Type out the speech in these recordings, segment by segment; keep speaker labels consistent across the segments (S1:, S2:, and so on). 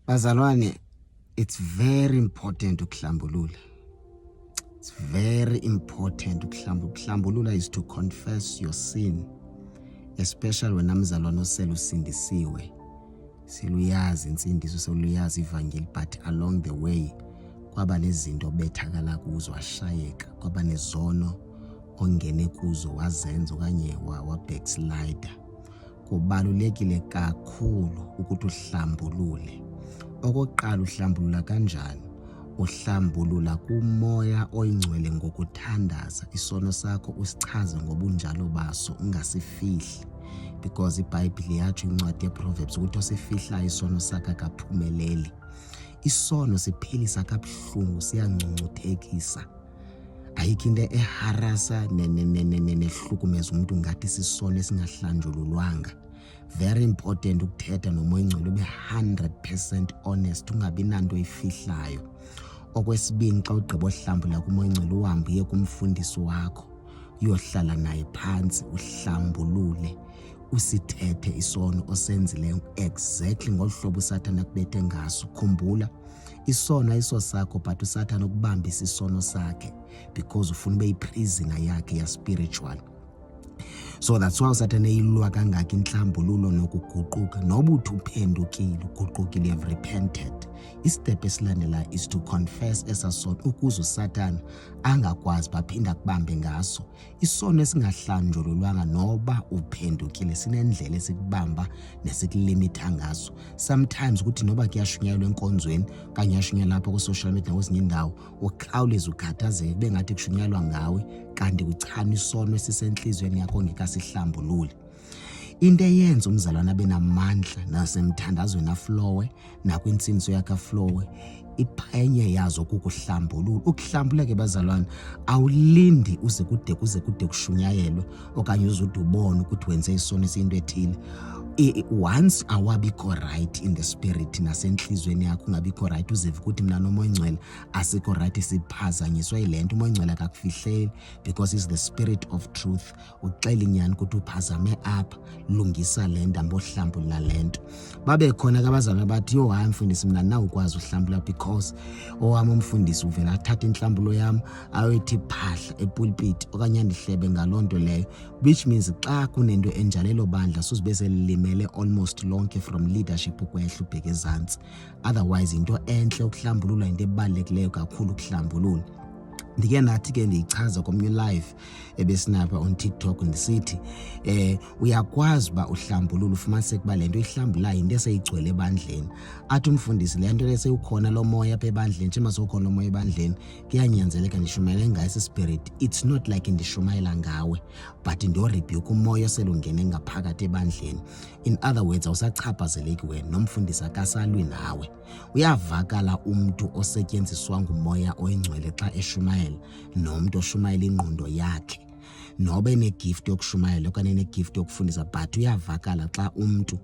S1: Bazalwane, it's very important ukuhlambulula. It's very important ukuhlambulula. Ukuhlambulula is to confess your sin, especially wena mzalwane osele usindisiwe. Seluyazi insindiso, seluyazi ivangeli, but along the way kwaba nezinto obethakala kuzo washayeka, kwaba nezono ongene kuzo wazenza okanye wa-backslider. Kubalulekile kakhulu ukuthi uhlambulule. Okokuqala, uhlambulula kanjani? Uhlambulula kuMoya oyiNgcwele ngokuthandaza. Isono sakho usichaze ngobunjalo baso, ungasifihli, because iBhayibhile yatsho, incwadi yeProverbs, ukuthi osifihlayo isono sakhe akaphumeleli. Isono siphilisa kabuhlungu, siyangcungcuthekisa. Ayikho into eharasa nehlukumeza umuntu ngathi sisono esingahlanjululwanga. Very important ukuthetha noMoya oyiNgcwele, ube 100% honest, ungabi nanto ifihlayo. Okwesibini, xa ugqiba ohlambula kuMoya oyiNgcwele, uhambe uye kumfundisi wakho, uyohlala naye phantsi, uhlambulule, usithethe isono osenzileyo exactly ngolu hlobo uSathana akubethe ngaso. Khumbula, isono ayiso sakho, but uSathana ukubambisa isono sakhe because ufuna ube yiprisoner yakhe ya-spiritual. So that's why uSathane eyilwa kangaka inhlambululo nokuguquka. Noba uthi uphendukile, uguqukile, have repented, istep esilandelayo is to confess esa sono ukuze uSathana angakwazi baphinda akubambe ngaso. Isono esingahlanjululwanga, noba uphendukile, sinendlela esikubamba nesikulimitha ngaso. Sometimes ukuthi noba kuyashunyayelwa enkonzweni okanye kuyashunyayelwa lapha ku-social media kwezinye indawo, ukhawuleze ukhathazeke, kube ngathi kushunyayelwa ngawe, kanti kuchana isono esisentliziyweni yakho ongekasihlambululi. Into eyenza umzalwane abe namandla nasemthandazweni aflowe, nakwintsindiso yakhe aflowe, enye yazo kukuhlambulula. Ukuhlambuleka, bazalwane, awulindi uze kude kushunyayelwe okanye uze ude ubone ukuthi wenze isono esiyinto ethile. Once awabikho right in the spirit, nasentliziyweni yakho ungabikho right, uzive ukuthi mna noMoya oyiNgcwele asikho right, siphazanyiswa yile nto. UMoya oyiNgcwele akakufihleli because is the spirit of truth. Uxela inyani ukuthi uphazame apha, lungisa le nto, ambohlambulula le nto. Babe khona ke abazalwane bathi, "Yho, hayi mfundisi, mna nawukwazi uhlambula because owam umfundisi uvela athathe intlambulo yam ayoyithi phahla epulpiti okanye andihlebe ngaloo nto leyo," which means xa kunento enjalo, elo bandla suzibe selilimele almost lonke, from leadership ukwehla ubheke ezantsi. Otherwise into entle ukuhlambulula, into ebalulekileyo kakhulu ukuhlambulula. Ndike nathi ke ndiyichaza komnye live ebesinapha on TikTok, ndisithi uyakwazi uba uhlambulule, ufumaniseke uba le nto ihlambulayo yinto eseyigcwele ebandleni. Athi umfundisi, le nto leseyukhona lo moya apha ebandleni, njengoba sewukhona lo moya ebandleni, kuyanyanzeleka ndishumayele ngayo esi spirit. It's not like ndishumayela ngawe, but ndiyorebuke umoya oselungene ngaphakathi ebandleni. In other words, awusachaphazeleki wena, nomfundisi akasalwi nawe. Uyavakala umntu osetyenziswa nguMoya oyiNgcwele xa eshumayela nomntu oshumayela ingqondo yakhe, noba enegift yokushumayela okanye enegift yokufundisa, but uyavakala xa umntu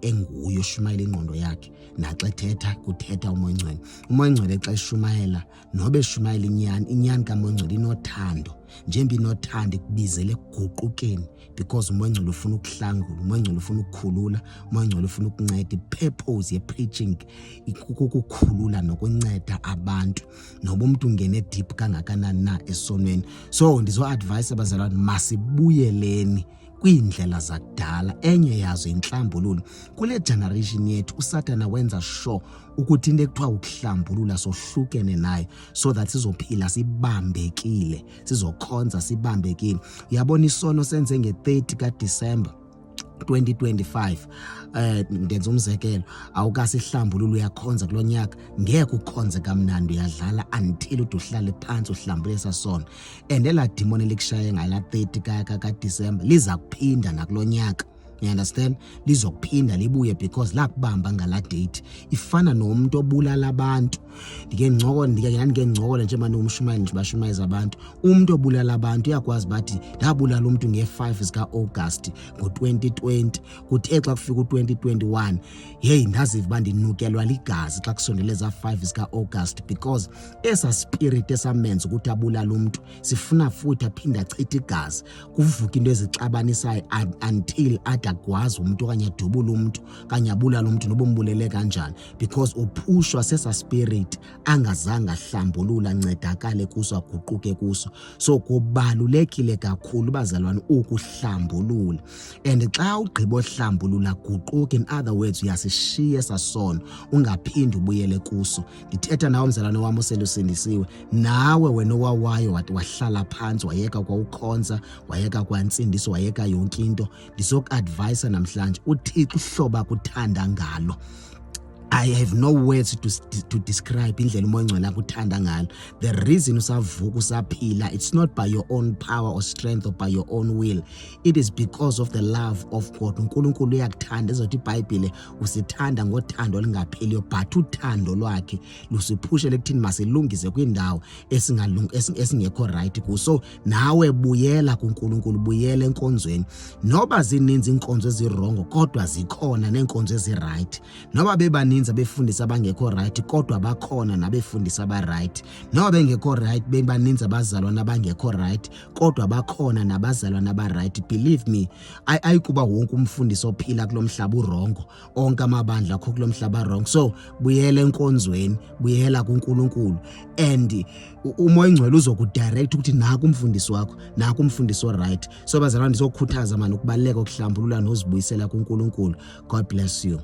S1: enguye oshumayela ingqondo yakhe naxa ethetha kuthetha uMoya oyiNgcwele. UMoya oyiNgcwele xa eshumayela, noba eshumayela inyani, inyani kaMoya oyiNgcwele inothando. Njengoba inothando, ikubizele ekuguqukeni because uMoya oyiNgcwele ufuna ukuhlangula, uMoya oyiNgcwele ufuna ukukhulula, uMoya oyiNgcwele ufuna ukunceda. I-purpose ye-preaching kukukhulula nokunceda abantu, noba umntu ungene deep kangakanani na esonweni. So ndizo-advise abazalwane, masibuyeleni kwiindlela zakudala. Enye yazo intlambululo. Kule generation yethu, uSathana wenza sure ukuthi into ekuthiwa ukuhlambulula sohlukene nayo, so that sizophila sibambekile, sizokhonza sibambekile. Uyabona, isono senze nge-30 kaDisemba 2025, ndenza umzekelo, awukasihlambulula, uyakhonza kulonyaka, ngeke ukhonze kamnandi, uyadlala until ude uhlale phansi uhlambule sasono. And elaa demon elikushaye ngala 30 kaDisemba liza kuphinda nakulonyaka, you understand? Lizokuphinda libuye because lakubamba ngala date. Ifana nomuntu obulala abantu. Ndike ngincokole, ndike ndike ngincokole nje manje, umshumayeli nje, bashumayeza abantu. Umuntu obulala abantu uyakwazi bathi, "Ndabulala umuntu nge-5 zika-August ngo-2020. Kuthe xa kufika u-2021, hey, ndaziva uba ndinukelwa ligazi xa kusondele eza 5 zika-August," because esa spirit esamenza ukuthi abulale umuntu sifuna futhi aphinde achithe igazi, kuvuka into ezixabanisayo until ade agwaze umntu okanye adubule umntu okanye abulale umntu noba umbulele kanjani, because uphushwa sesa spirit angazange ahlambulula, ancedakale kuso, aguquke kuso. So kubalulekile kakhulu, bazalwane, ukuhlambulula. And xa ugqiba ohlambulula, guquka. In other words, uyasishiya esasono, ungaphindi ubuyele kuso. Ndithetha nawe, mzalwane wam osele usindisiwe, nawe wena owawayo wahlala phantsi, wayeka kwawukhonza, wayeka kwantsindiso, wayeka yonke into. Ndizokuadvayisa namhlanje, uThixo uhlobo akuthanda ngalo, I have no words to describe indlela uMoya oNgcwele akuthanda ngalo. The reason usavuka, usaphila, it's not by your own power or strength or by your own will. It is because of the love of God. UNkulunkulu uyakuthanda. Ezothi iBhayibhile usithanda ngothando olungapheliyo, but uthando lwakhe lusiphushele ekuthini masilungise kwindawo esingekho right kuso. Nawe buyela kuNkulunkulu, buyela enkonzweni. Noba zininzi iinkonzo ezirongo, kodwa zikhona neenkonzo eziright. Noba bebaninzi abefundisi abangekho right, kodwa bakhona nabefundisi abaright. Noba bengekho right, bebaninzi abazalwana abangekho right, kodwa bakhona nabazalwana abaright. Believe me, ayikuba wonke umfundisi ophila kulo mhlaba urongo, onke amabandla akho kulo mhlaba wrong. So buyela enkonzweni, buyela kuNkulunkulu, and uMoya oNgcwele uzokudirect ukuthi naku umfundisi wakho, naku umfundisi oright. So bazalwane, ndizokhuthaza mani ukubaluleka okuhlambulula nozibuyisela kuNkulunkulu. God bless you.